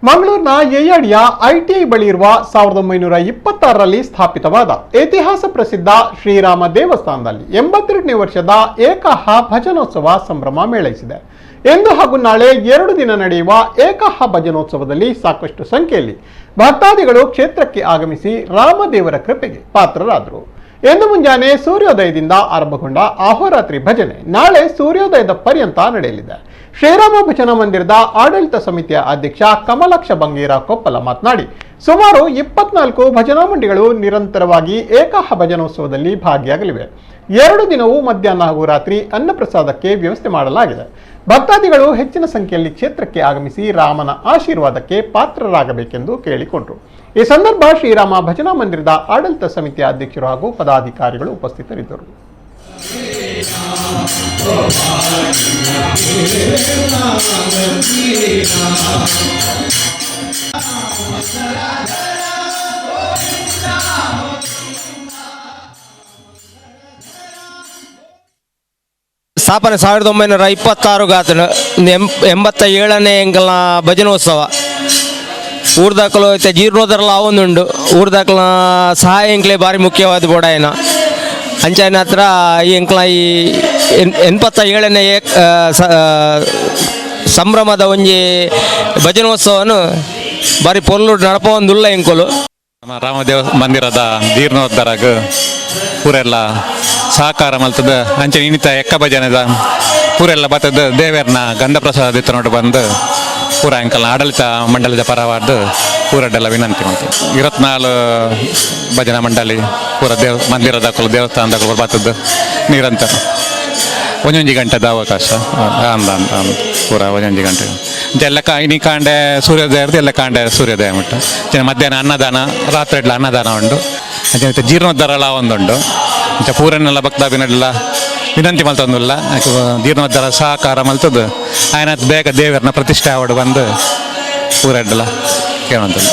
ಮಂಗಳೂರಿನ ಯಯ್ಯಾಡಿಯ ಐಟಿಐ ಬಳಿ ಇರುವ 1926ರಲ್ಲಿ ಸ್ಥಾಪಿತವಾದ ಇತಿಹಾಸ ಪ್ರಸಿದ್ಧ ಶ್ರೀರಾಮ ದೇವಸ್ಥಾನದಲ್ಲಿ 82ನೇ ವರ್ಷದ ಏಕಾಹ ಭಜನೋತ್ಸವ ಸಂಭ್ರಮ ಮೇಳೈಸಿದೆ. ಇಂದು ಹಾಗೂ ನಾಳೆ 2 ದಿನ ನಡೆಯುವ ಏಕಾಹ ಭಜನೋತ್ಸವದಲ್ಲಿ ಸಾಕಷ್ಟು ಸಂಖ್ಯೆಯಲ್ಲಿ ಭಕ್ತಾದಿಗಳು ಕ್ಷೇತ್ರಕ್ಕೆ ಆಗಮಿಸಿ ರಾಮದೇವರ ಕೃಪೆಗೆ ಪಾತ್ರರಾದರು. ಇಂದು ಮುಂಜಾನೆ ಸೂರ್ಯೋದಯದಿಂದ ಆರಂಭಗೊಂಡ ಅಹೋರಾತ್ರಿ ಭಜನೆ ನಾಳೆ ಸೂರ್ಯೋದಯದ ಪರ್ಯಂತ ನಡೆಯಲಿದೆ. ಶ್ರೀರಾಮ ಭಜನಾ ಮಂದಿರದ ಆಡಳಿತ ಸಮಿತಿಯ ಅಧ್ಯಕ್ಷ ಕಮಲಾಕ್ಷ ಬಂಗೇರ ಕೊಪ್ಪಲ ಮಾತನಾಡಿ, ಸುಮಾರು 24 ಭಜನಾ ಮಂಡಿಗಳು ನಿರಂತರವಾಗಿ ಏಕಾಹ ಭಜನೋತ್ಸವದಲ್ಲಿ ಭಾಗಿಯಾಗಲಿವೆ. 2 ದಿನವೂ ಮಧ್ಯಾಹ್ನ ಹಾಗೂ ರಾತ್ರಿ ಅನ್ನಪ್ರಸಾದಕ್ಕೆ ವ್ಯವಸ್ಥೆ ಮಾಡಲಾಗಿದೆ. ಭಕ್ತಾದಿಗಳು ಹೆಚ್ಚಿನ ಸಂಖ್ಯೆಯಲ್ಲಿ ಕ್ಷೇತ್ರಕ್ಕೆ ಆಗಮಿಸಿ ರಾಮನ ಆಶೀರ್ವಾದಕ್ಕೆ ಪಾತ್ರರಾಗಬೇಕೆಂದು ಕೇಳಿಕೊಂಡರು. ಈ ಸಂದರ್ಭ ಶ್ರೀರಾಮ ಭಜನಾ ಮಂದಿರದ ಆಡಳಿತ ಸಮಿತಿಯ ಅಧ್ಯಕ್ಷರು ಹಾಗೂ ಪದಾಧಿಕಾರಿಗಳು ಉಪಸ್ಥಿತರಿದ್ದರು. ಸ್ಥಾಪನೆ 1926 ಗಾತನ 87ನೇ ಎಂಕಲ್ನ ಭಜನೋತ್ಸವ. ಊರ್ದಾಕಲು ಇತ್ತೆ ಜೀರ್ಣೋದ್ಧಾರಲ ಆವೊಂದುಂಡು. ಊರ್ದಾಕಲ್ನ ಸಹಾಯ ಎಂಕ್ಲೆ ಬಾರಿ ಮುಖ್ಯವಾದ ಬೋಡಾಯನ ಅಂಚಾಯಿನ ಹತ್ರ ಈ ಎಂಕ್ಲ ಈ 87ನೇ ಸಂಭ್ರಮದ ಒಂಜಿ ಭಜನೋತ್ಸವನು ಬಾರಿ ಪೊರ್ಲು ನಡಪವೊಂದುಲ್ಲ ಎಂಕುಲು. ನಮ್ಮ ರಾಮದೇವ ಮಂದಿರದ ಜೀರ್ಣೋದ್ಧಾರಗ್ ಪೂರೆಲ್ಲ ಸಹಕಾರ ಮಲ್ತದ ಅಂಚೆ ಇನ್ನಿತ ಎಕ್ಕ ಭಜನೆದ ಪೂರೆಲ್ಲ ಬತ್ತದ ದೇವೆರ್ನ ಗಂಧ ಪ್ರಸಾದ ಇತ್ತು ಬಂದು ಪೂರ ಅಂಕಲ್ನ ಆಡಳಿತ ಮಂಡಳಿದ ಪರವಾದ ಪೂರಡ್ಡೆಲ್ಲ ವಿನಂತಿ ಮಾಡ್ತೀವಿ. 24 ಭಜನಾ ಮಂಡಳಿ ಪೂರ ದೇವ ಮಂದಿರದಕ್ಕಲು ದೇವಸ್ಥಾನದಕ್ಕಲು ಬತ್ತದ್ದು ನಿರಂತರ ಒಂದೊಂದು ಗಂಟೆದ ಅವಕಾಶ ಅಂದ ಅಂದ ಅಂದ ಪೂರ ಒಂದೊಂದು ಗಂಟೆ ಎಲ್ಲ ಇನಿ ಕಾಂಡೆ ಸೂರ್ಯೋದಯ ಇರ್ತದೆ, ಎಲ್ಲ ಕಾಂಡೆ ಸೂರ್ಯೋದಯ ಮುಟ್ಟ ಮಧ್ಯಾಹ್ನ ಅನ್ನದಾನ, ರಾತ್ರಿ ಎಡ್ಲ ಅನ್ನದಾನ ಉಂಟು. ಅಂಚೆ ಜೀರ್ಣೋದ್ಧಾರ ಒಂದುಂಡು. ಅಂಚೆ ಪೂರನ್ನೆಲ್ಲ ಭಕ್ತಾಭಿನೆಲ್ಲ ವಿನಂತಿ ಮಲ್ತೊಂದುಲ್ಲ ಜೀರ್ಣೋದ್ಧಾರ ಸಹಕಾರ ಮಲ್ತದ್ದು ಆಯ್ನ ಬೇಗ ದೇವರನ್ನ ಪ್ರತಿಷ್ಠೆ ಆವಡು ಬಂದು ಪೂರ ಎಡ್ಲ ಕೇಳುವಂಥದ್ದು.